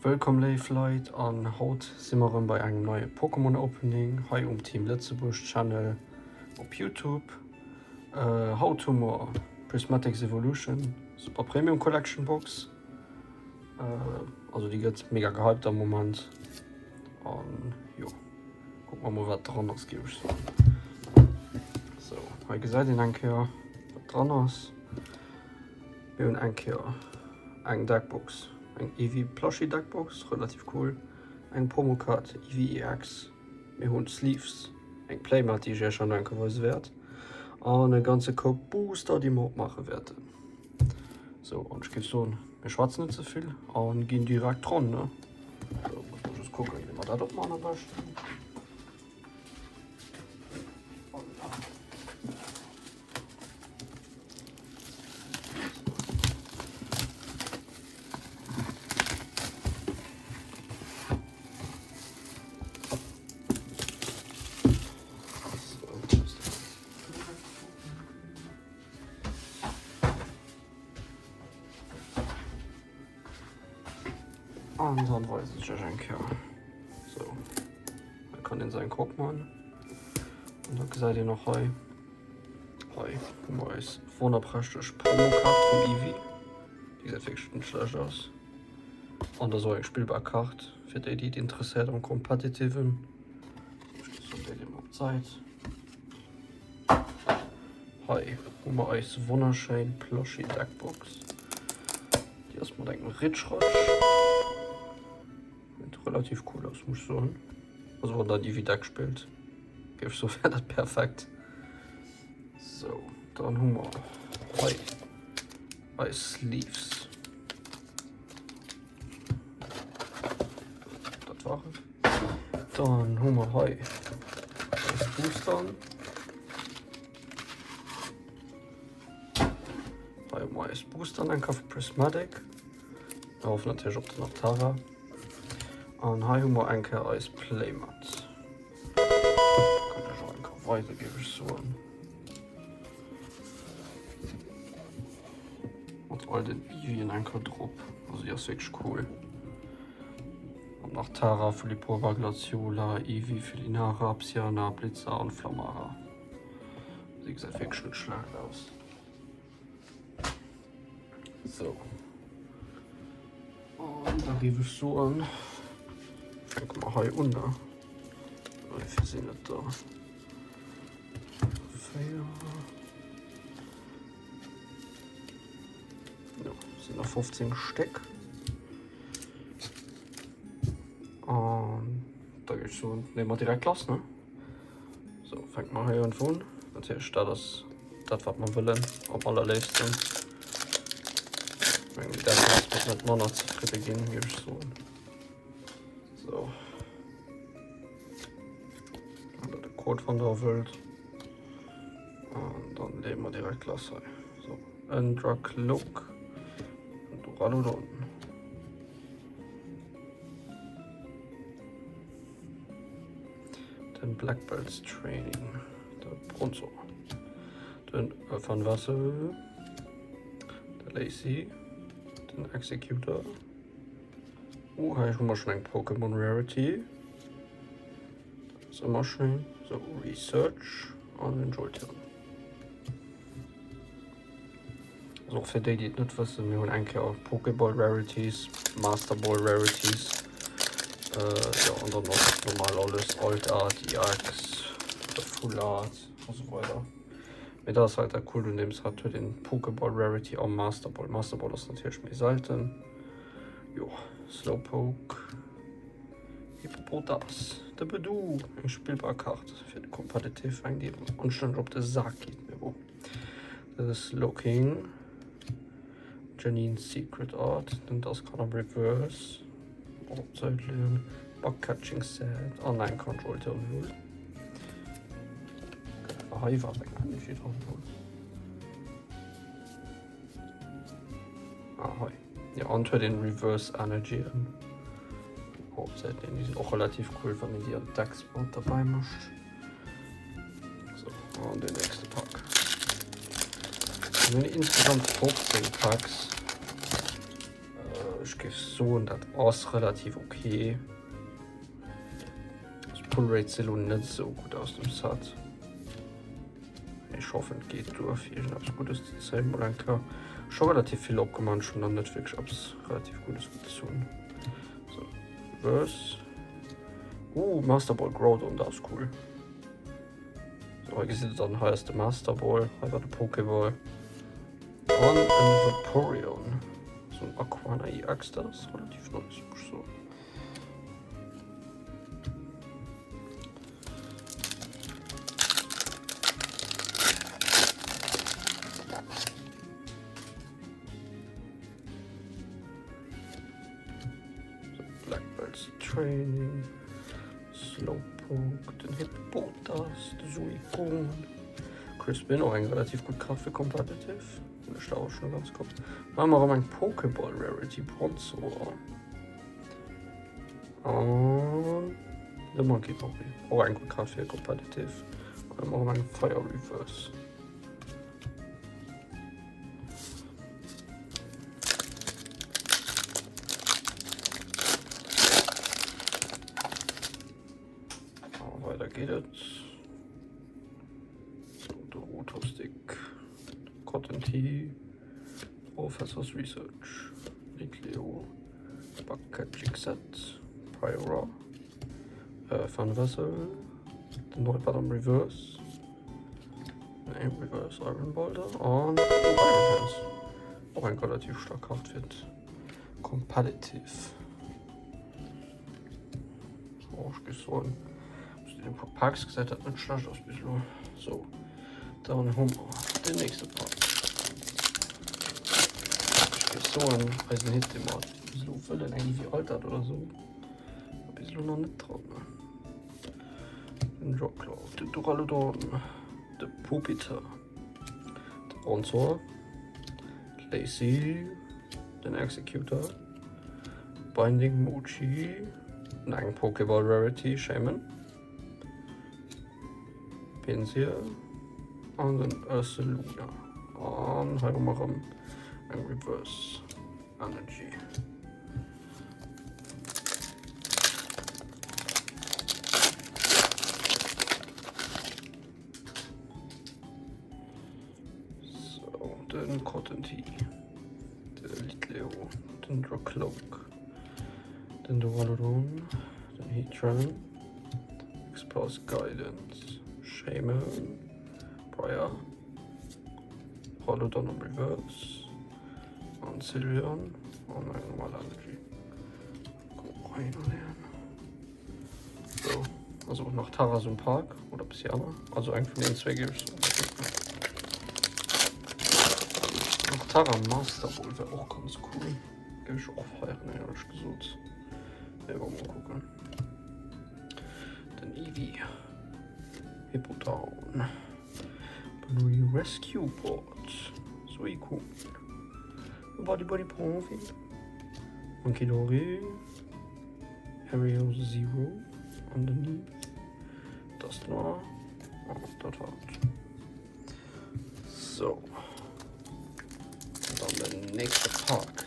Wëllkomm léif Leit an haut si mer erëm bei engem neie Pokémon Opening hei um Team Lëtzebuerg Channel op Youtube. Haut hu mer Prismatics Evolution Super Premium Collection Box. Also déi gëtt mega gehypt am Moment an jo kucke mer mol wat dran ass géif ech soen. Sou hei gesäit een eng Kéier wat dran ass. Mir hunn eng Kéier eng Deckbox, eng Eevee Plushie Deckbox, relativ cool, eng Promocard Eevee EX, mir hunn Sleeves, eng Playmat déi ech iech herno eng Kéier weise wäert an e ganze Koup Booster déi mer opmaache wäerten. Sou an ech géif soen mir schwätzen net ze vill a ginn direkt dran ne. Sou muss mer just kucken wéi mer dat opmaachen am beschten. Voilà. An dann weisen ech iech eng Kéier. So, hei kann een säin Kop man. An da gesäit een och hei, hei hu mer eis wonnerprächteg Promokaart vum Eevee. Déi gesäit wierklech net schlecht aus. An da sou eng spillbar Kaart fir déi, déi et interesséiert am Competitiven. Ech gi soen, déi leeë mer op d'Säit. Hei hu mer eis wonnerschéin Plushie Deckbox. Déi ass mat engem Ritschratsch. Gesäit relativ cool aus, muss ech soen. Also wann der Eevee Deck spillt, géif ech soen, wär dat perfekt. Sou, dann hu mer hei eis Sleeves. Dat war et. Dann hu mer hei eis Boostern. Hei hu mer eis Boostern, eng Kéier vu Prismatic. Mir hoffen natierlech op den Aptara. An hei hu mer eng Kéier eis Playmat. Kann ech och eng Kéier weisen, géif ech soen. Mat all den Eeveen eng Kéier drop. Also déi ass wierklech cool. An nach Tara, Folipova, Glaziola, Eevee, Felinara, Psyana, Blitza an Flamara. Déi gesäit wierklech net schlecht aus. So. An da géif ech soen, fänke mer hei un, ne? Wéi vill sinn et der? 4. Jo, sinn der 15 Stéck. An da géif ech soen, leeë mer direkt lass, ne? So, fänke mer hei iergendwou un. Natierlech, dat ass dat, wat mer wëllen am allerléifsten. Ech mengen, dat ass mat net manner zefridde ginn, géif ech soen. So. An dat de Code, wann der wëllt. An dann leeë mer direkt lass hei. So, en Drakloak, en Duraludon. Den Black Belts Training, de Bronzor, den Van Wassel, de Lacey, den Executor. Oh, hei hu mer schon eng Pokémon Rarity. Dat ass ëmmer schéin. So, Research an den Jolteon. Also och fir déi, déi et net wëssen, mir hunn eng Kéier Pokéball Rarities, Master Ball Rarities, jo an dann nach normal alles, Alt Art, EX, Full Art a sou weider. Mee dat ass halt dat Coolt un deem Set, huet een Pokéball Rarity a Master Ball. Master Ball ass natierlech méi selten. Jo, Slowpoke, Hippopotas, de Bedoo, eng spillbar Kaart fir de Competitive, eng déi anstänneg op de Sak geet, mee bon. Dat ass Looking, Janine's Secret Art, den Duskana Reverse, och op d'Säit leeën, Bug Catching Set an eng Control Terminal. Hei war eng Energy dran. Ah, hei. Ja, an huet een Reverse Energy och op d'Säit leeën. Déi sinn och relativ cool, wann een déi an d'Decks mat derbäi mécht. So, an den nächste Pack. Wir hunn insgesamt 15 Packs. Ech géif soen, dat ass relativ ok. D'Pull Rates si lo net esou gutt aus dem Set. Ech hoffen et geet duer fir iergendeppes Guddes ze zéien. Mol eng Kéier scho relativ vill opgemaach, ech hunn nach net wierklech eppes relativ Guddes gezunn. So, Reverse. Uh, Master Ball Groudon, dat ass cool. So, hei gesitt der dann, hei ass de Master Ball, hei war de Pokéball. An en Vaporeon, so en Aquana EX, dat ass relativ nice, muss ech soen. Black Belts Training, Slowpoke, den Hippopotas, de Suicune, Crispin, och eng relativ gutt Kaart fir Competitive, hunn ech da och schon ganz gutt. Dann hu mer erëm eng Pokéball Rarity Bronzor an de Munkidori, och eng gutt Kaart fir Competitive. An dann hu mer erëm eng Fire Reverse. Weider geet et. So, de Rotostick, Cotton Tea, Professor's Research, Litleo, Bug-Catching Set, Pyra, äh, Van Vessel, den Neubad am Reverse. Nee, Reverse Iron Boulder an Iron Hands. Och eng relativ stark Kart fir Competitive. Oh, ech géif soen, aus deene puer Packs gesäit dat net schlecht aus bis elo. So, dann hu mer den nächste Pack. Ech géif soen, eisen Hit, dee mer bis elo wëllen, eng Eevee Altered oder sou, war bis elo nach net dran. Den Dropclaw, den Duraludon, de Pupitar, de Bronzor, d'Lacey, den Executor, Binding Mochi, eng Pokéball Rarity, Shaman, Pinsir an den Ursaluna. An hei hu mer erëm eng Reverse Energy. So, den Cotton Tea, de Litleo, den Drakloak, den Duraludon, den Heatran, Explorer's Guidance, Shaman, Briar, Duraludon am Reverse, An Sylveon an eng normal Energy. So, also nach Taras um Park oder Psyana. Also eng vun den zwee géif ech soen. Nach Tara Master Ball wär och ganz cool. Géif ech och feieren, éierlech gesot. Mee bon, mol kucken. Den Eevee. Hippowdon. Blue Rescue Board. Suicune. Body Body Profi. Munkidori. Area Zero. An den Neve. Dusknoir. Oh, dat war et. So. Dann den nächste Park.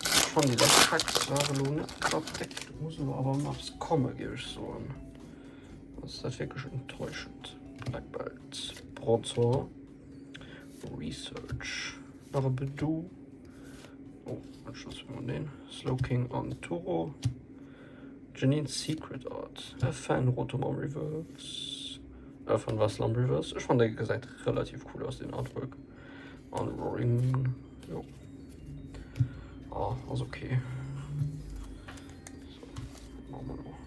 Ech fannen déi lescht Packs ware lo net grad déck. Do muss elo awer nach eppes komme géif ech soen. Ass dat wierklech enttäuschend. Black Belt, Bronzor, Research, nach e Bedou, oh anscheinend zweimal den, Slowking an Turo, Janine's Secret Art, e Fan Rotom am Reverse, e Fan Wassel am Reverse. Ech fannen dee gesäit relativ cool aus den Artwork. An Roaring Moon, jo. Ah, ass okay. So, machen wir noch.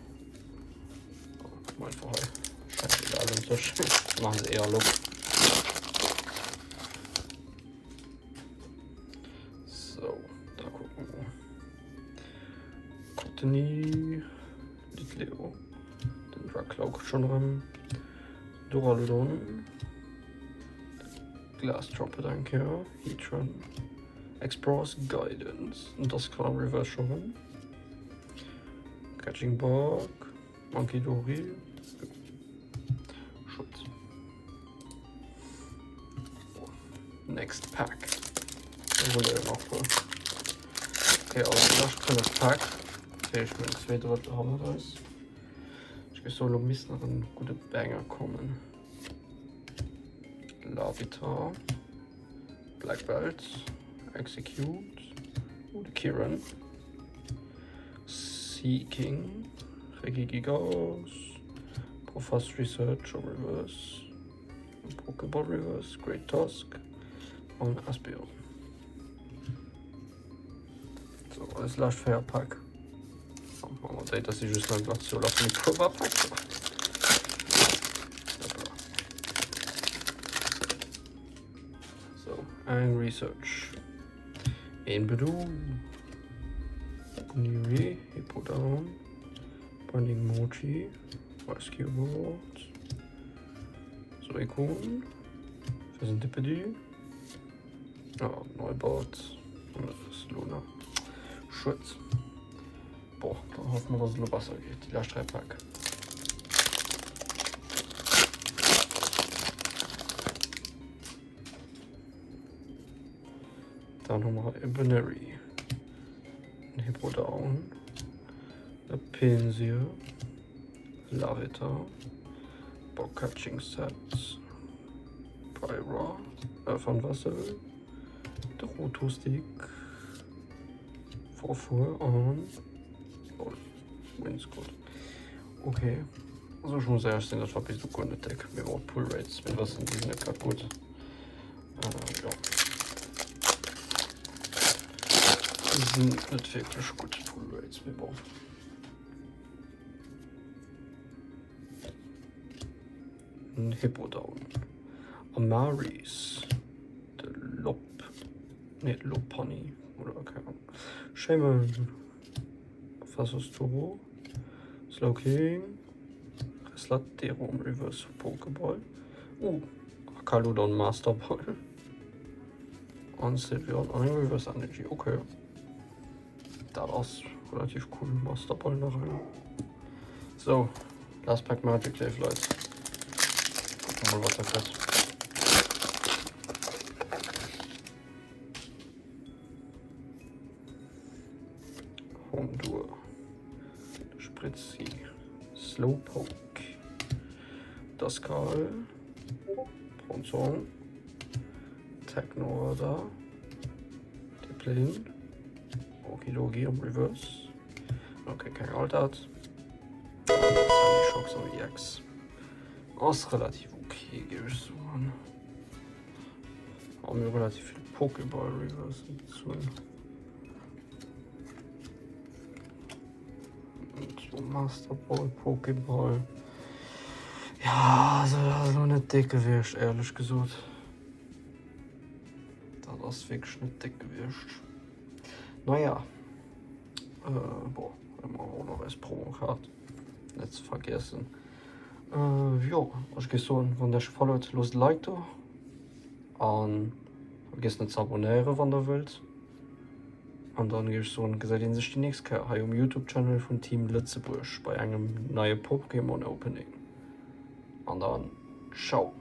Mol einfach hei. Scheißegal un sech. Machen se eher lo. So, da gucken wir. Cottony, Litleo, den Dracloak schon erëm, Duraludon, Glass Trumpet eng Kéier, Heatran, Explorer's Guidance, und das kann Reverse schon. Catching Bug, Monkey Dory, Schutz. Next Pack. Okay, also déi lescht 5 Päck, dat heescht mir hunn zwee Drëttel hannert eis. Ech géif soen, elo misst nach en gudde Banger kommen. Larvitar, Black Belt, Execute, oh de Kiran, Sea King, Regigigas, Profast Research Reverse, Pokéball Reverse, Great Tusk an Espeon. So, eis lescht 4 Päck. Déi, dass si just nach Glaziola vun e puer Päck. So, eng Research. Een Bedu. Niri, Hippodon, Binding Mochi, Rescue Board, Suicune, Fezandipiti. Ah, Neubert an Luna. Schued. Boah, dann hoffen wir, dass es elo besser geet. Déi lescht 3 Päck. Dann hu mer e Benary, en Hippodon, e Pinsir, Larvitar, Bug-Catching Set, Pyra, äh, van Wassel, de Rotostick, Forfur an oh, Windscott. Okay. Also ech muss éierlech sinn, dat war bis elo guer net déck. Mee bon, d'Pull Rates, mir wëssen, déi sinn net grad gutt. Äh, jo. Déi sinn net wierklech gutt, d'Pull Rates, mee bon. En Hippodon. Amaris. De Lop. Nee, Lopunny. Oder keng Ahnung. Shaman. Professor Turo. Slowking. Reslaterum Reverse Pokéball. Uh, Archaludon Master Ball. An Sylveon an eng Reverse Energy. Okay. Dat ass relativ cool. Master Ball nach eng. So, Last Pack Magic, léif Leit. Kucke mer mol, wat dat gëtt. Hondur, Spritzi, Slowpoke, Duskull, Bronzong, Technoradar, Dipplin, Okidogi am Reverse, ok keng Altart, Sandy Shocks am EX. Ass relativ ok géif ech soen. A mir hu relativ vill Pokéball Reversen gezunn. Master Ball, Pokéball. Ja, also dat ass elo net déck gewiescht, éierlech gesot. Dat ass wierklech net déck gewiescht. Naja, äh, bon, hu mer och nach eis Promokaart net ze vergiessen. Äh, jo, ech géif soen, wann et iech gefall huet, loosst e Like do an vergiesst net ze abonnéieren, wann der wëllt. An dann géif ech soen, gesäit een sech déi nächst Kéier hei um Youtube Channel vun Team Lëtzebuerg bei engem neie Pokémon Opening. An dann ciao!